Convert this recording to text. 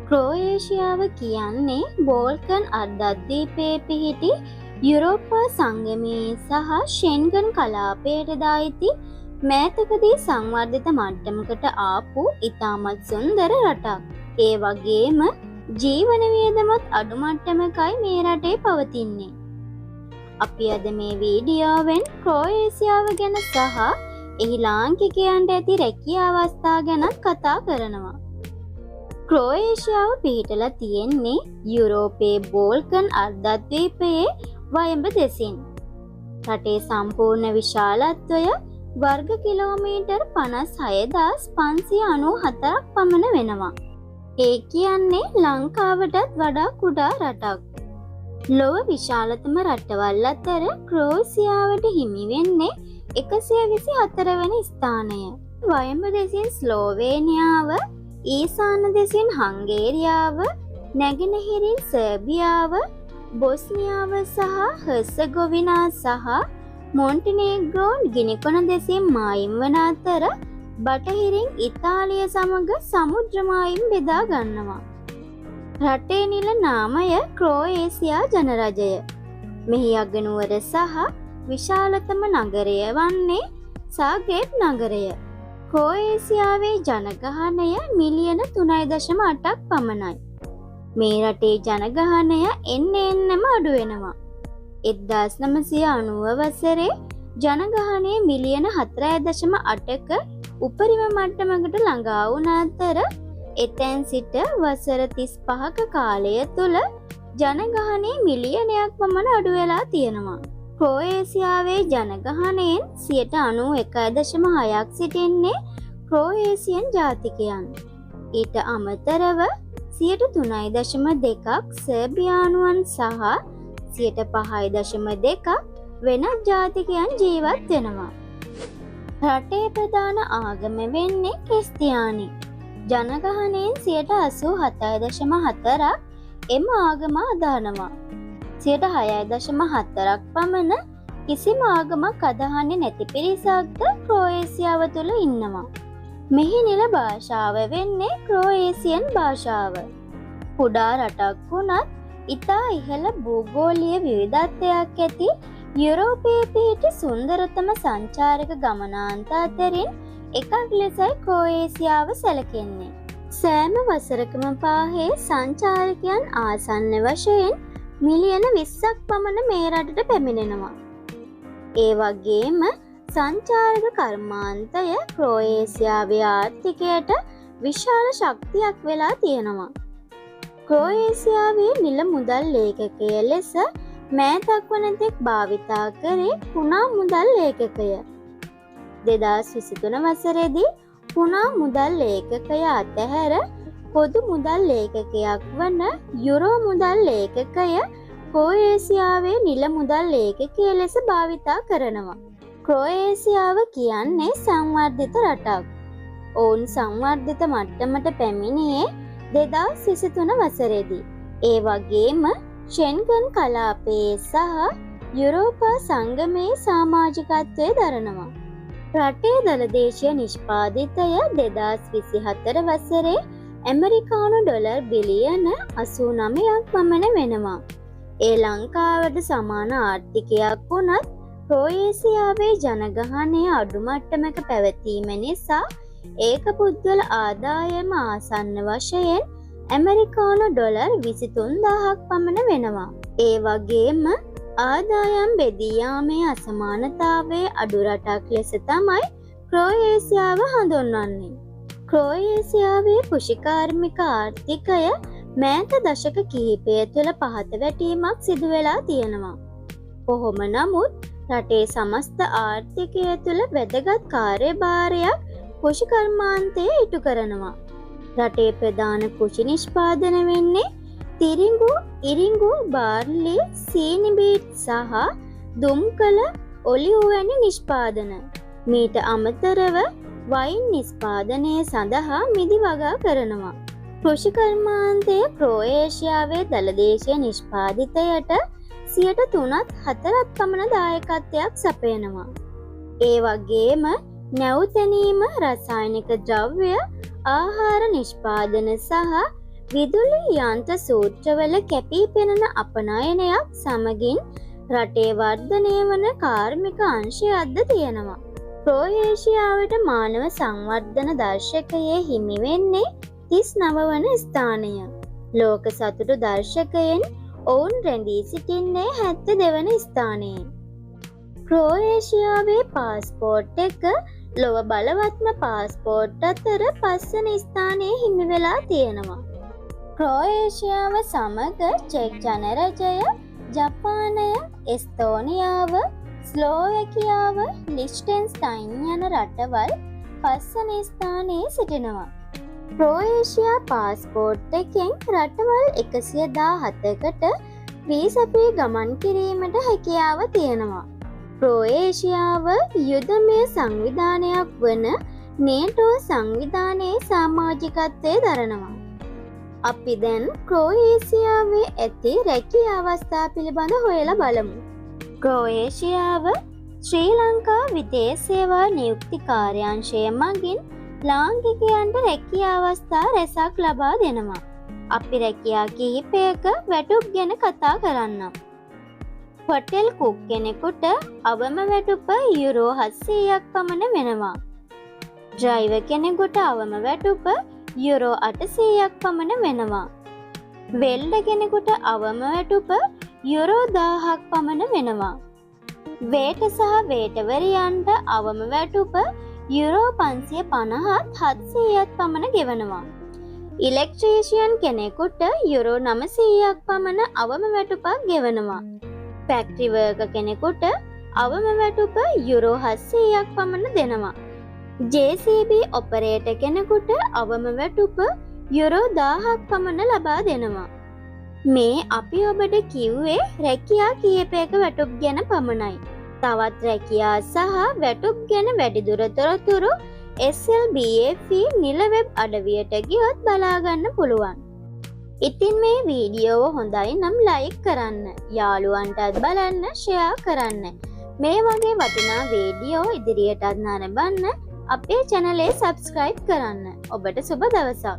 ක්‍රෝඒෂියාව කියන්නේ බෝල්කන් අර්ධද්වීපයේ පිහිටි යුරෝපා සංගමයේ සහ ෂෙන්ගන් කලාපයට අයිති මෑතකදී සංවර්ධිත මට්ටමකට ආපු ඉතාමත් සුන්දර රටක්. ඒ වගේම ජීවන වියදමත් අඩු මට්ටමකයි මේ රටේ පවතින්නේ. අපි අද මේ වීඩියෝවෙන් ක්‍රෝඒෂියාව ගැන සහ එහි ලාංකිකයන්ට ඇති රැකියා අවස්ථා ගැනත් කතා කරනවා. ක්‍රෝඒෂියාව පිහිටලා තියෙන්නේ යුරෝපයේ බෝල්කන් අර්ධද්වීපයේ වයඹ දෙසින්. රටේ සම්පූර්ණ විශාලත්වය වර්ග කිලෝමීටර් 56,594ක් පමණ වෙනවා. ඒ කියන්නේ ලංකාවටත් වඩා කුඩා රටක්. ලොව විශාලතම රටවල් අතර ක්‍රෝඒෂියාවට හිමි වෙන්නේ 124 වන ස්ථානය. වයඹ දෙසින් ස්ලෝවේනියාව, ඊසාන දෙසින් හංගේරියාව, නැගෙනහිරින් සර්බියාව, බොස්නියාව සහ හර්සගොවිනා සහ මොන්ටිනේග්‍රෝ ගිනිකොන දෙසින් මායිම් වන අතර බටහිරින් ඉතාලිය සමග සමුද්‍ර මායිම් බෙදා ගන්නවා. රටේ නිල නාමය ක්‍රෝඒසියා ජනරජය. මෙහි අගනුවර සහ විශාලතම නගරය වන්නේ සාග්‍රෙබ් නගරය. ක්‍රෝඒසියාවේ ජනගහනය මිලියන 3.8ක් පමණයි. මේ රටේ ජනගහනය එන්න එන්නම අඩු වෙනවා. 1990 වසරේ ජනගහනය මිලියන 4.8ක උපරිම මට්ටමකට ළඟා වුණ අතර එතැන් සිට වසර 35ක කාලය තුළ ජනගහනය මිලියනයක් පමණ අඩු වෙලා තියෙනවා. ක්‍රෝඒසියාවේ ජනගහනයෙන් 91.6ක් සිටින්නේ ක්‍රෝඒසියන් ජාතිකයන්. ඊට අමතරව 3.2%ක් සර්බියානුවන් සහ 5.2%ක් වෙනත් ජාතිකයන් ජීවත් වෙනවා. රටේ ප්‍රධාන ආගම වෙන්නේ ක්‍රිස්තියානි. ජනගහනයෙන් 87.4%ක් එම ආගම අදහනවා. 6.4%ක් පමණ කිසිම ආගමක් අදහන්නේ නැති පිරිසක්ද ක්‍රෝඒසියාව තුළ ඉන්නවා. මෙහි නිල භාෂාව වෙන්නේ ක්‍රෝඒසියන් භාෂාව. කුඩා රටක් වුණත් ඉතා ඉහළ භූගෝලීය විවිධත්වයක් ඇති යුරෝපයේ පිහිටි සුන්දරතම සංචාරක ගමනාන්ත අතරින් එකක් ලෙසයි ක්‍රෝඒසියාව සැලකෙන්නේ. සෑම වසරකම පාහේ සංචාරකයන් ආසන්න වශයෙන් මිලියන 20ක් පමණ මේ රටට පැමිණෙනවා. ඒ වගේම සංචාරක කර්මාන්තය ක්‍රෝඒසියාවේ ආර්ථිකයට විශාල ශක්තියක් වෙලා තියෙනවා. ක්‍රෝඒසියාවේ නිල මුදල් ලේකකය ලෙස මෑතක් වන තෙක් භාවිතා කරේ කුනා මුදල් ලේකකය. 2023 වසරේදී කුනා මුදල් ලේකකය අතහැර පොදු මුදල් ලේකකයක් වන යුරෝ මුදල් ලේකකය ක්‍රෝඒසියාවේ නිල මුදල් ලේකකය ලෙස භාවිතා කරනවා. ක්‍රෝඒසියාව කියන්නේ සංවර්ධිත රටක්. ඔවුන් සංවර්ධිත මට්ටමට පැමිණියේ 2023 වසරේදී. ඒ වගේම ෂෙන්ගන් කලාපයේ සහ යුරෝපා සංගමයේ සමාජිකත්වය දරනවා. රටේ දළදේශීය නිෂ්පාදිතය 2024 වසරේ ඇමරිකානු ඩොලර් බිලියන 89ක් පමණ වෙනවා. ඒ ලංකාවට සමාන ආර්ථිකයක් වුණත් ක්‍රෝඒසියාවේ ජනගහනය අඩු මට්ටමක පැවතීම නිසා ඒක පුද්ගල ආදායම ආසන්න වශයෙන් ඇමරිකානු ඩොලර් 23,000ක් පමණ වෙනවා. ඒ වගේම ආදායම් බෙදී යාමේ අසමානතාවය අඩු රටක් ලෙස තමයි ක්‍රෝඒසියාව හඳුන්වන්නේ. ක්‍රෝඒසියාවේ කෘෂිකාර්මික ආර්ථිකය මෑත දශක කිහිපය තුළ පහත වැටීමක් සිදු වෙලා තියෙනවා. කොහොම නමුත් රටේ සමස්ත ආර්ථිකය තුළ වැදගත් කාර්යභාරයක් කෘෂිකර්මාන්තය ඉටු කරනවා. රටේ ප්‍රධාන කෘෂි නිෂ්පාදන වෙන්නේ තිරිඟු, ඉරිඟු, බාර්ලි, සීනි බීට් සහ දුම්කළ, ඔලිව් වැනි නිෂ්පාදන. මීට අමතරව වයින් නිෂ්පාදනය සඳහා මිදි වගා කරනවා. කෘෂිකර්මාන්තය ක්‍රෝඒෂියාවේ දළදේශීය නිෂ්පාදිතයට 3%ත් 4%ත් පමණ දායකත්වයක් සපයනවා. ඒ වගේම නැව් තැනීම, රසායනික ද්‍රව්‍ය, ආහාර නිෂ්පාදන සහ විදුලි යන්ත්‍ර සූත්‍රවල කැපී පෙනෙන අපනයනයක් සමගින් රටේ වර්ධනය වන කාර්මික අංශයක්ද තියෙනවා. ක්‍රොඒෂියාවට මානව සංවර්ධන දර්ශකයේ හිමි වෙන්නේ 39 වන ස්ථානය. ලෝක සතුටු දර්ශකයෙන් ඔවුන් රැඳී සිටින්නේ 72 වන ස්ථානයේ. ක්‍රොඒෂියාවේ පාස්පෝර්ට් එක ලොව බලවත්ම පාස්පෝර්ට් අතර 5 වන ස්ථානයේ හිමි වෙලා තියෙනවා. ක්‍රොඒෂියාව සමග චෙක් ජනරජය, ජපානය, එස්තෝනියාව, ස්ලෝවැකියාව, ලිච්ටෙන්ස්ටයින් යන රටවල් 5 වන ස්ථානයේ සිටිනවා. ක්‍රොඒෂියා පාස්පෝර්ට් එකෙන් රටවල් 117කට වීසා ෆ්‍රී ගමන් කිරීමට හැකියාව තියෙනවා. ක්‍රොඒෂියාව යුදමය සංවිධානයක් වන නේටෝ සංවිධානයේ සමාජිකත්වය දරනවා. අපි දැන් ක්‍රොඒෂියාවේ ඇති රැකියා අවස්ථා පිළිබඳ හොයලා බලමු. ක්‍රොඒෂියාව ශ්‍රී ලංකා විදේශ සේවා නියුක්ති කාර්යාංශය මගින් ලාංකිකයන්ට රැකියා අවස්ථා රැසක් ලබා දෙනවා. අපි රැකියා කිහිපයක වැටුප් ගැන කතා කරන්නම්. හොටෙල් කුක් කෙනෙකුට අවම වැටුප යුරෝ 700ක් පමණ වෙනවා. ඩ්‍රයිවර් කෙනෙකුට අවම වැටුප යුරෝ 800ක් පමණ වෙනවා. වෙල්ඩර් කෙනෙකුට අවම වැටුප යුරෝ 1000ක් පමණ වෙනවා. වේටර් සහ වේටර්වරියන්ට අවම වැටුප යුරෝ 550ත් 700ත් පමණ ගෙවනවා. ඉලෙක්ට්‍රීෂියන් කෙනෙකුට යුරෝ 900ක් පමණ අවම වැටුපක් ගෙවනවා. ෆැක්ටරි වර්කර් කෙනෙකුට අවම වැටුප යුරෝ 700ක් පමණ දෙනවා. JCB operator කෙනෙකුට අවම වැටුප යුරෝ 1000ක් පමණ ලබා දෙනවා. මේ අපි ඔබට කිව්වේ රැකියා කිහිපයක වැටුප් ගැන පමණයි. තවත් රැකියා සහ වැටුප් ගැන වැඩිදුර තොරතුරු SLBFE නිල වෙබ් අඩවියට ගියොත් බලාගන්න පුළුවන්. ඉතින් මේ වීඩියෝව හොඳයි නම් ලයික් කරන්න, යාළුවන්ටත් බලන්න ෂෙයා කරන්න. මේ වගේ වටිනා වීඩියෝ ඉදිරියටත් නරඹන්න අපේ චැනලේ සබ්ස්ක්‍රයිබ් කරන්න. ඔබට සුබ දවසක්.